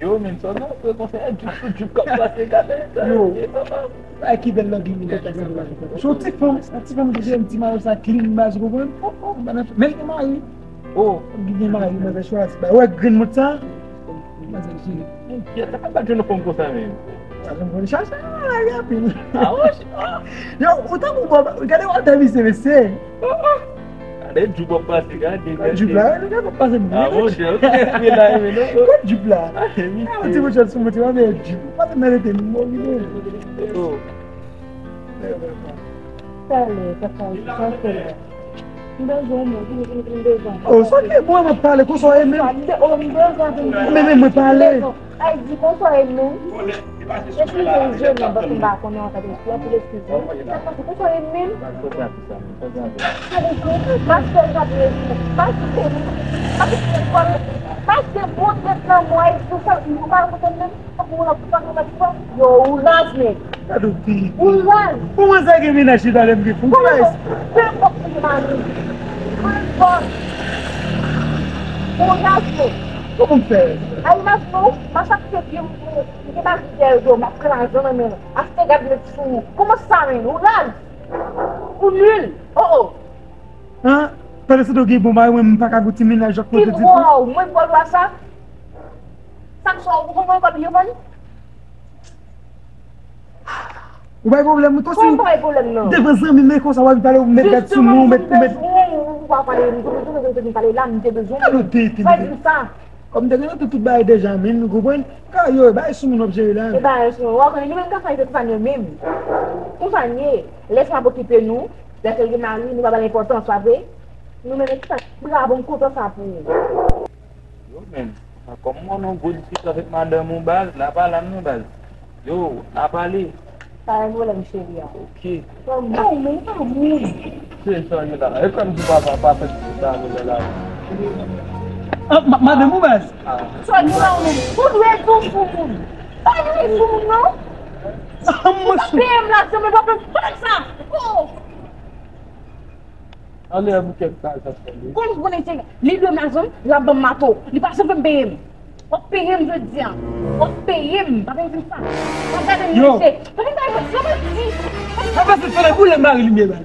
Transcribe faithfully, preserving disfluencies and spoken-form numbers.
Yo, men, sa nan fè konsa, e djoup sou djoup k ap pase, gade sa. Yo. Ay, ki bèl lòt li, li, se yon ti fanm, yon ti fanm ki gen ti mayo sa clean baz, ou konprann? Oh, oh, men li gen mari. Oh. Li gen mari, manzè chwazi. Ba, wè grenn mouda sa? Manzè jere. Kiyès sa k ap bat jwenn yon fanm konsa menm? Sa fanm konn chache nan lari anpil. Ah, oh, oh. Yo, ou tankou bò, gade wè tèt misye, mesye. Oh, oh. Gade djoup ap pase, gade, gade. Djoup la, gade djoup ap pase. Ah, mon Dieu, ou te espri la, men non. Gade djoup la. Ah, misye. Ah, ti mouchè sou mouchè, mwen djoup. Pase nan lete, mwen mori, non. Oh. Talè, papa, sa fè la. M bezwen mwen, m bezwen. Oh, sa ki bon, mwen pale, konsa w ye menm. Oh, m bezwen vin. Men, men, mwen pale. Ay, di konsa w ye menm. Eskize m, je menm, paske m pa konnen w ap eksplike, pou eskize m. Sa k pase, konsa w ye menm. Pastè Gabriel, pastè, pastè, pastè, bon, trèt nan mwen, pou sa, m pa konnen menm. Yo, ou raz, men. Gade w pi. Ou raz. Pou mwen, sa gen mennaj ki pale m gen fou. Kòman se fòk li mari? Ou raz, men. Kòman m fè? A imajine w, m a chak fè byen, m gen mari dèyè do, m ap pran lajan nan men l. Achte gad met sou ou. Kòman sa, men? Ou raz. Ou nil. Oh, oh. An? Pandan se tan w gen bon mari, mwen, m pa ka gen ti mennaj ak kote ditou. Ki dwa w? Mwen, m gen dwa sa? Sak sa ou konn mwen kòb yo vann? Ou bay pwoblèm wi, konsi. Kòman bay pwoblèm nan? Devan zanmi m, men konsa w ap pale, ou met gad sou mwen, ou met, ou met. Ou pa pale, m te bezwen, m te pale la, m te bezwen. Sa di sa. Kòm m te gen tout, tout bagay deja, men, ou konprann? Ka yo, bagay sou moun w ap jere la. E bagay sou moun, w ap konnen, nou menm ka fè konsa nou menm. Konsa nou ye, lè sa ap okipe nou, lè sa l gen mari, nou pa ba l enpòtans, pa vre? Nou menm, e ki sa, bravo, m kontan sa pou ou. Yo, men, a, kòm mwen nan gwo diskisyon avèk madanm ou baz, la pa la non baz. Yo, la pale. Pa gen pwoblèm, cheri a. Ok. Frè m, non, men pa moun. Se sa yo la. E frè m di papa, pa fè ti sa nou la. Ah, ma-, madanm ou baz? Ah. Sa di la ou menm. Ou dwe di sou moun. Pa di sou moun, non. Ah, mwen sou. P M la, se mwen pa fè sa. Oh. Anlè bouke kay sa fè li. Konn konnen se li dwe m lajan, l ap ban m mato. Li pa janm peye m. W ap peye m jodi a. W ap peye m. Pa vin di m sa. W ap gade m mesye. Pa vin bay mwen. Sa mwen di. Sa pase soleil pou lè mari limyè la.